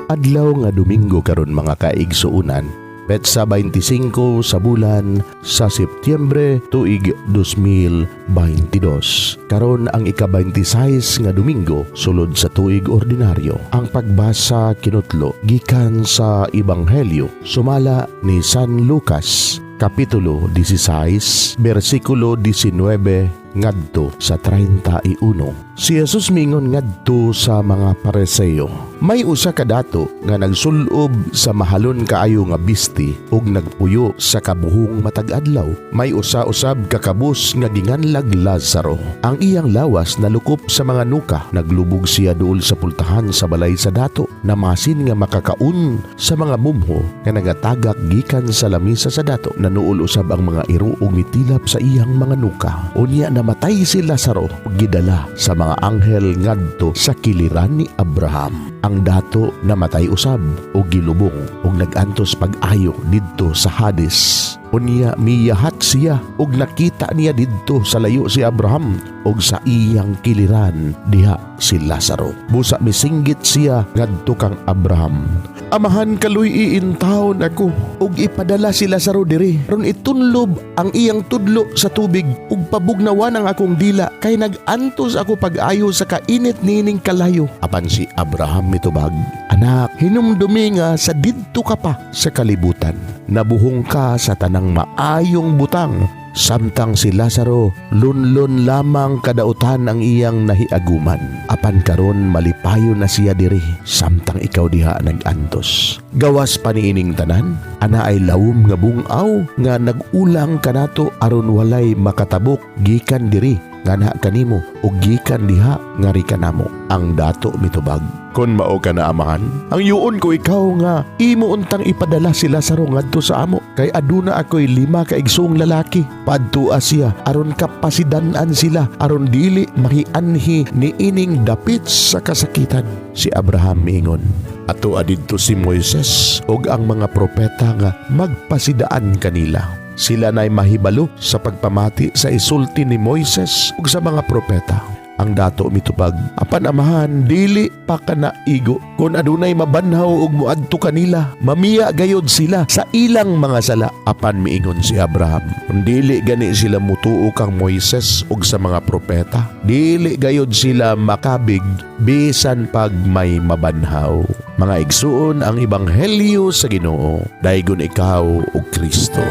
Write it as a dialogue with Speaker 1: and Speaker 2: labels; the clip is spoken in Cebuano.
Speaker 1: Adlaw nga Domingo karon, mga kaigsuunan, petsa 25 sa bulan sa Setyembre, tuig 2022. Karon ang ika-26 nga Domingo sulod sa tuig ordinaryo. Ang pagbasa kinutlo gikan sa Ebanghelyo sumala ni San Lucas, Kapitulo 16, versikulo 19 ngadto sa 31. Si Jesus mingon ngadto sa mga Pariseo, "May usa ka dato nga nagsulob sa mahalon kaayo nga bisti ug nagpuyo sa kabuhong matag adlaw. May usa usab ka kabus nga ginganlag Lazaro. Ang iyang lawas nalukop sa mga nuka. Naglubog siya duol sa pultahan sa balay sa dato. Namasin nga makakaon sa mga mumho nga nagatagak gikan sa lamisa sa dato. Nanuol usab ang mga iro ug mitilap sa iyang mga nuka. Unya namatay si Lazaro, gidala sa mga anghel ngadto sa kiliran ni Abraham. Ang dato namatay usab ug gilubong ug nag-antos pag-ayo didto sa Hades. Unya miyahat siya ug nakita niya didto sa layo si Abraham ug sa iyang kiliran diha si Lazaro. Busa misinggit siya ngadto kang Abraham, 'Amahan, kaluy-i intawon ako ug ipadala si Lazaro diri aron itunlob ang iyang tudlo sa tubig ug pabugnawan ang akong dila kay nag-antos ako pag-ayo sa kainit niining kalayo.' Apan si Abraham mitubag, 'Anak, hinumdumi nga sa didto ka pa sa kalibutan, nabuhong ka sa tanang maayong butang, samtang si Lazaro lunlon lamang kadautan ang iyang nahiaguman. Apan karon malipayon na siya diri, samtang ikaw diha nag-antos. Gawas pa niining tanan, anaay lawom nga bungaw nga nag-ulang kanato aron walay makatabok gikan diri nganha kanimo ug gikan diha ngari kanamo.' Ang dato mitubag, 'Kon mao kana, amahan, hangyoon ko ikaw nga imo untang ipadala si Lazaro ngadto sa amo kay aduna ako'y lima ka igsoong lalaki. Padtua siya aron kapasidan-an sila aron dili mahianhi niining dapit sa kasakitan.' Si Abraham miingon, 'Ato didto si Moises ug ang mga propeta nga magpasidaan kanila. Sila na'y mahibalo sa pagpamati sa isulti ni Moises ug sa mga propeta.' Ang dato mitubag, 'Apan amahan, dili pa kana igo. Kung adunay mabanhaw ug muadto kanila, mamiya gayod sila sa ilang mga sala.' Apan miingon si Abraham, 'Kung dili gani sila mutuo kang Moises ug sa mga propeta, dili gayod sila makabig bisan pag may mabanhaw.' Mga igsuon, ang ebanghelyo sa Ginoo. Daygon ikaw, o Kristo.